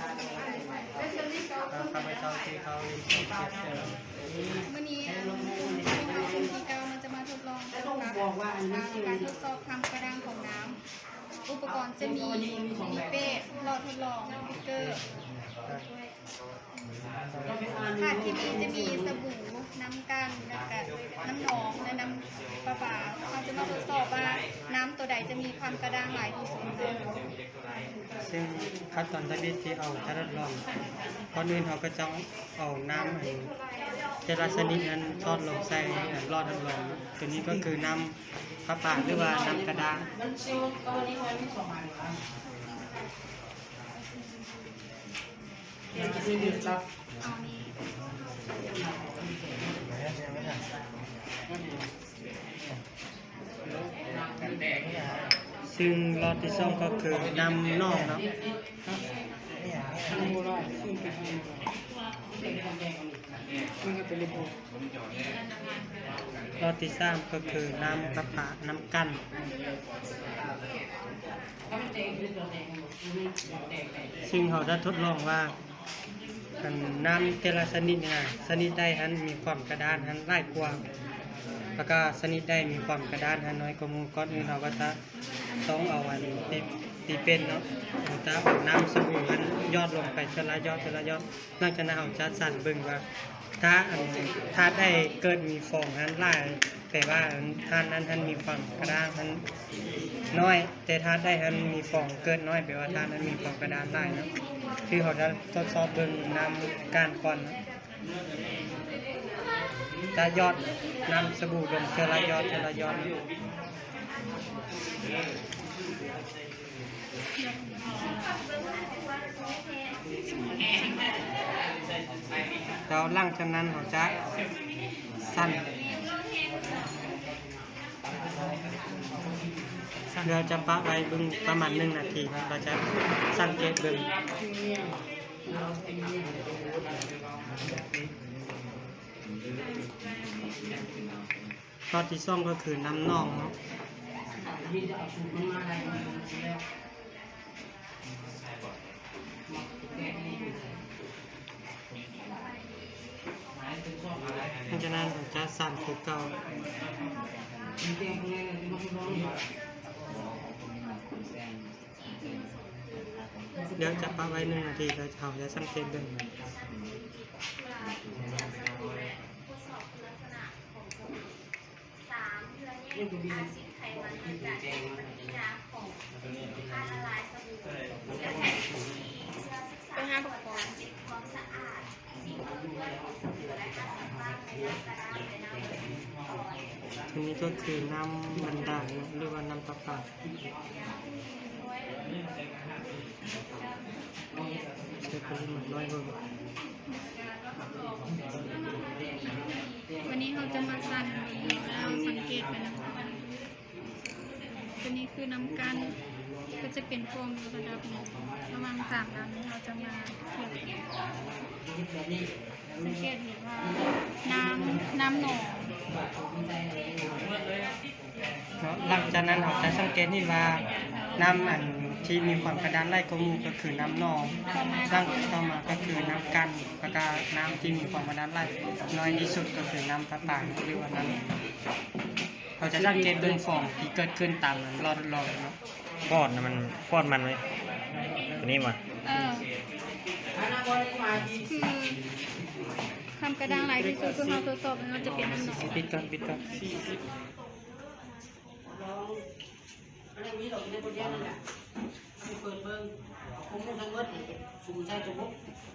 ຂ້າພະເຈົ້າຊື່ ເຂົາ ເລນ ເຊນ ເຊນເຕີ. ມື້ນີ້ ອາ ພວກເຮົາເປັນທີເກົ້າ ເຮົາຈະມາທົດລອງກັບ ອາ ການທົດສອບຄວາມກະດ້າງຂອງນ້ຳ. ອຸປະກອນຈະມີ ມີເປ້ ຫຼອດທົດລອງ ບິກເກີ ຖາດເຄມີຈະມີສະບູ ນ້ຳກັ່ນ ແລ້ວກະນ້ຳໜອງ ແລະ ນ້ຳປະປາ. ເຮົາຈະມາທົດສອບວ່ານ້ຳໂຕໃດຈະມີຄວາມກະດ້າງຫຼາຍທີ່ສຸດ. ຊຶ່ງຂັ້ນຕອນທຳອິດທີ່ເຮົາຈະທົດລອງ, ກ່ອນອື່ນເຮົາກໍຕ້ອງເອົານ້ຳອັນແຕ່ລະຊະນິດນັ້ນທອດລົງໃສ່ອັນຫຼອດທະຫຼອງ. ໂຕນີ້ກໍຄືນ້ຳປະປາ ຫຼືວ່ານ້ຳກະດ້າງ. ຊຶ່ງຫຼອດທີສອງກໍຄືນ້ຳໜອງເນາະ. ຫຼອດທີສາມກໍຄືນ້ຳປະປາ ນ້ຳກັ່ນ. ຊຶ່ງເຮົາໄດ້ທົດລອງວ່າ ອັນ ນ້ຳແຕ່ລະຊະນິດນີ້ນະ ຊະນິດໃດຫັ້ນມີຄວາມກະດ້າງຫັ້ນຫຼາຍກວ່າ ແລ້ວກະຊະນິດໃດມີຄວາມກະດ້າງຫັ້ນນ້ອຍກວ່າໝູ່. ກ່ອນອື່ນເຮົາກໍຈະຕ້ອງເອົາອັນ ຕີ ຕີເປັນເນາະ, ເຮົາຈະເອົານ້ຳສະບູຫັ້ນຫຍອດລົງໄປເທື່ອລະຫຍອດ ເທື່ອລະຫຍອດ. ຫຼັງຈາກນັ້ນເຮົາຈະສັງເບິ່ງວ່າ ຖ້າອັນ ຖ້າໄດ້ເກີດມີຟອງຫັ້ນຫຼາຍ ແປວ່າອັນ ຖ້ານັ້ນຫັ້ນມີຄວາມກະດ້າງຫັ້ນນ້ອຍ, ແຕ່ຖ້າໄດ້ຫັ້ນມີຟອງເກີດນ້ອຍ ແປວ່າຖ້ານັ້ນມີຄວາມກະດ້າງຫຼາຍເນາະ. ຄືເຮົາຈະທົດສອບເບິ່ງນ້ຳກ້ານກ່ອນເນາະ, ຈະຫຍອດນ້ຳສະບູລົງເທື່ອລະຫຍອດ ເທື່ອລະຫຍອດເນາະ. ແລ້ວຫຼັງຈາກນັ້ນເຮົາຈະສັ່ນ ເຮົາຈະປະໄວ້ເບິ່ງປະມານໜຶ່ງນາທີ ເຮົາຈະສັງເກດເບິ່ງ. ຂໍ້ທີສອງກໍຄືນ້ຳໜອງເນາະ. ຫຼັງຈາກນັ້ນເຮົາຈະສັ່ນຄືເກົ່າ ແລ້ວຈະປະໄວ້ໜຶ່ງນາທີ ແລ້ວເຮົາຈະສັງເກດເບິ່ງ. ສາມ ເພື່ອແຍກອາຊິດໄຂມັນ ແລະ ການເກັບປະຕິກິລິຍາຂອງການລະລາຍສະບູ. ແລະ ໄປຫາປະກອນ ເປັນຄວາມສະອາດ ສິ່ງປົນເປື້ອນຂອງສະບູ ແລະ ການສຳອາດໃນນ້ຳກະດ້າງ ແລະ ນ້ຳ ໂຕນີ້ກໍຄືນ້ຳບັນດານເນາະ ຫຼືວ່ານ້ຳປະປາ. ວັນນີ້ເຮົາຈະມາສັ່ນເບິ່ງ ເຮົາສັງເກດໄປນຳກັນ. ຕົວນີ້ຄືນ້ຳກັ່ນ ກໍຈະເປັນຟອງຢູ່ລະດັບນີ້ ລະຫວ່າງສາມລຳນີ້ ເຮົາຈະມາທຽບ ສັງເກດເຫັນວ່ານ້ຳ ນ້ຳໜອງ ເນາະ. ຫຼັງຈາກນັ້ນເຮົາຈະສັງເກດເຫັນວ່ານ້ຳອັນທີ່ມີຄວາມກະດ້າງຫຼາຍກວ່າໝູ່ກໍຄືນ້ຳໜອງ, ຫຼັງຕໍ່ມາກໍຄືນ້ຳກັ່ນ ແລ້ວກະນ້ຳທີ່ມີຄວາມກະດ້າງຫຼາຍ ໜ້ອຍທີ່ສຸດກໍຄືນ້ຳປະປາ ຫຼືວ່ານ້ຳ ເຮົາຈະສັງເກດເບິ່ງຟອງທີ່ເກີດຂຶ້ນຕາມຫຼອດທະຫຼອງເນາະ. ຟອນນະ ມັນ ຟອນມັນເວີຍ ຕົວນີ້ຫວາ? ເອີ ຄືຄວາມກະດ້າງຫຼາຍທີ່ສຸດ ຄືເຮົາທົດສອບແລ້ວ ຈະເປັນອັນນີ້. ປິດກ່ອນ ປິດກ່ອນ. ເປີດເບິ່ງ ເອົາຂໍ້ມູນທັງໝົດ ສຸມໃສ່ຕົວບົດ.